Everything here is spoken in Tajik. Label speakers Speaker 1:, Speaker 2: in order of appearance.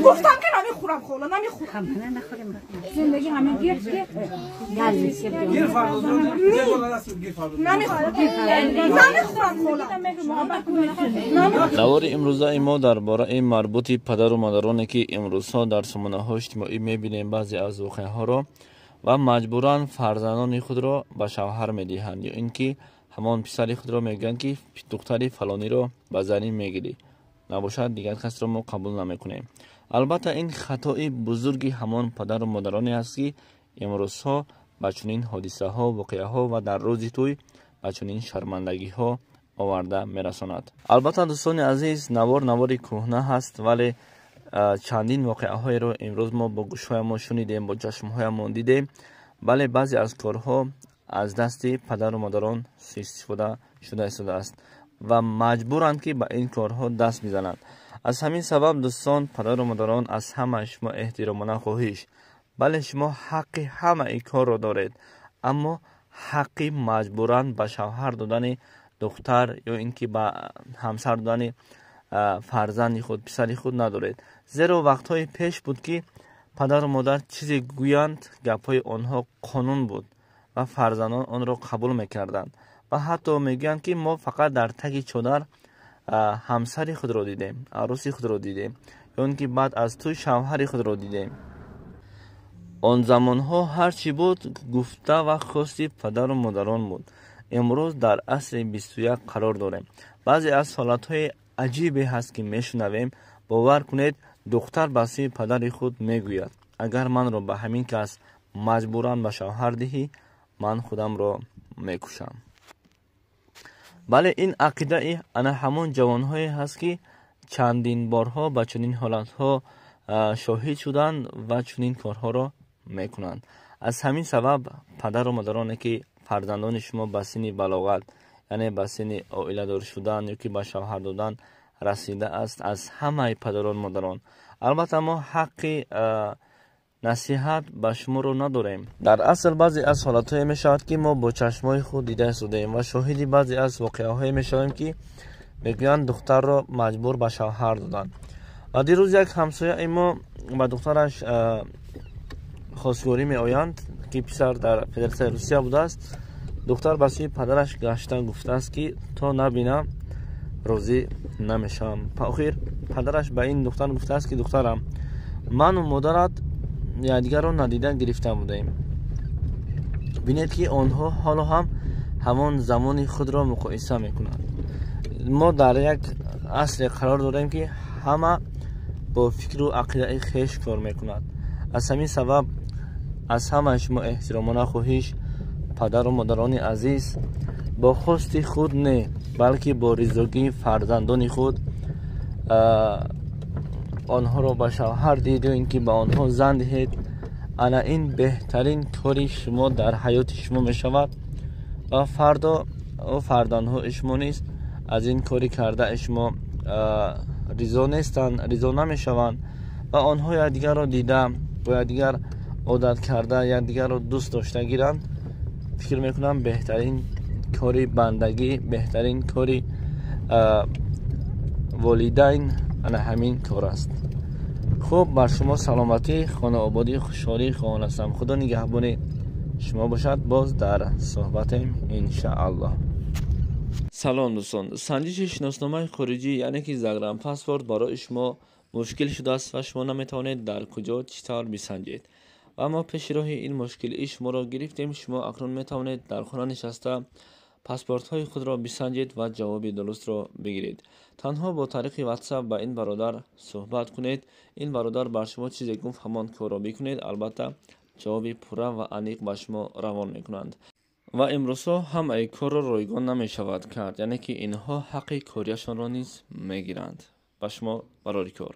Speaker 1: Гуфтам ки намехӯрам, хола, намехӯрам.
Speaker 2: Зиндагӣ ҳамин гирд ки
Speaker 1: намехӯрам, намехӯрам, хола.
Speaker 3: Навори имрӯзаи мо дар бораи марбути падару модароне, ки имрӯзҳо дар сомонаҳои иҷтимоӣ мебинем баъзе аз воқеаҳоро ва маҷбуран фарзандони худро ба шавҳар медиҳанд ё ин ки ҳамон писари худро мегӯянд, ки духтари фалониро ба занӣ мегирӣ, набошад дигар касро мо қабул намекунем. Албатта, ин хатои бузурги ҳамон падару модароне аст, ки имрӯзҳо ба чунин ҳодисаҳо, воқеаҳо ва дар рӯзи тӯй ба чунин шармандагиҳо оварда мерасонад. Албатта, дӯстони азиз, навор навори кӯҳна ҳаст, вале чандин воқеаҳоеро имрӯз мо бо гӯшҳоямон шунидем, бо чашмҳоямон дидем. Бале, баъзе аз корҳо аз дасти падару модарон суистифода шуда истодааст ва маҷбуранд, ки ба ин корҳо даст мезананд. Аз ҳамин сабаб, дӯстон, падару модарон, аз ҳамаи шумо эҳтиромона хоҳиш: бале, шумо ҳаққи ҳамаи корро доред, аммо ҳаққи маҷбуран ба шавҳар додани духтар ё ин ки ба ҳамсар додани фарзанди худ, писари худ надоред. Зеро вақтҳои пеш буд, ки падару модар чизе гӯянд, гапҳои онҳо қонун буд ва фарзандон онро қабул мекарданд. Ва ҳатто мегӯянд, ки мо фақат дар таги чодар ҳамсари худро дидем, арӯси худро дидем ё ин ки баъд аз тӯй шавҳари худро дидем. Он замонҳо ҳар чӣ буд, гуфта ва хости падару модарон буд. Имрӯз дар асри 21 қарор дорем. Баъзе аз ҳолатҳои аҷибе ҳаст, ки мешунавем. Бовар кунед, духтар ба сӯи падари худ мегӯяд: агар манро ба ҳамин кас маҷбуран ба шавҳар диҳӣ, ман худамро мекушам. Бале, ин ақидаи ана ҳамон ҷавонҳое ҳаст, ки чандин борҳо ба чунин ҳолатҳо шоҳид шуданд ва чунин корҳоро мекунанд. Аз ҳамин сабаб, падару модароне, ки фарзандони шумо ба синни балоғат, яъне ба синни оиладор шудан ё ки ба шавҳар додан расидааст, аз ҳамаи падарон модарон, албатта, мо ҳаққи насиҳат ба шуморо надорем. Дар асл, баъзе аз ҳолатҳое мешавад, ки мо бо чашмҳои худ дида истодаем ва шоҳиди баъзе аз воқеаҳое мешавем, ки мегӯянд, духтарро маҷбур ба шавҳар доданд. Ва дирӯз як ҳамсояи мо ба духтараш хостгорӣ меоянд, ки писар дар Федератсияи Русия будааст. Духтар ба сӯи падараш гашта гуфтааст, ки то набинам, розӣ намешавам. Охир падараш ба ин духтар гуфтааст, ки духтарам, ману модарат якдигарро надида гирифта будаем. Бинед, ки онҳо ҳоло ҳам ҳамон замони худро муқоиса мекунанд. Мо дар як асре қарор дорем, ки ҳама бо фикру ақидаи хеш кор мекунад. Аз ҳамин сабаб, аз ҳамаи шумо эҳтиромона хоҳиш: падару модарони азиз, бо хости худ не, балки бо ризогии фарзандони худ онҳоро ба шавҳар диҳед ё ин ки ба онҳо зан диҳед. Ана ин беҳтарин кори шумо дар ҳаёти шумо мешавад ва фардо фарзандҳои шумо низ аз ин кори кардаи шумо ризо нестанд, ризо намешаванд ва онҳо якдигарро дида, бо якдигар одат карда, якдигарро дӯст дошта гиранд. Фикр мекунам, беҳтарин кори бандагӣ, беҳтарин кори волидайн ана ҳамин кор аст. Хуб, бар шумо саломатӣ, хонаободӣ, хушҳолӣ хоҳон ҳастам. Худо нигаҳбони шумо бошад. Боз дар суҳбатем, иншааллоҳ. Салом, дӯстон! Санҷиши шиносномаи хориҷӣ, яъне ки загранпаспорт, барои шумо мушкил шудааст ва шумо наметавонед дар куҷо, чӣ тавр бисанҷед. Ва мо пеши роҳи ин мушкилии шуморо гирифтем. Шумо акнун метавонед дар хона нишаста паспортҳои худро бисанҷед ва ҷавоби дурустро бигиред. Танҳо бо тариқи WhatsApp ба ин бародар суҳбат кунед. Ин бародар бар шумо чизе гуфт, ҳамон корро бикунед. Албатта, ҷавоби пурра ва аниқ ба шумо равон мекунанд. Ва имрӯзҳо ҳамаи корро ройгон намешавад кард, яъне ки инҳо ҳаққи корияшонро низ мегиранд. Ба шумо барори кор.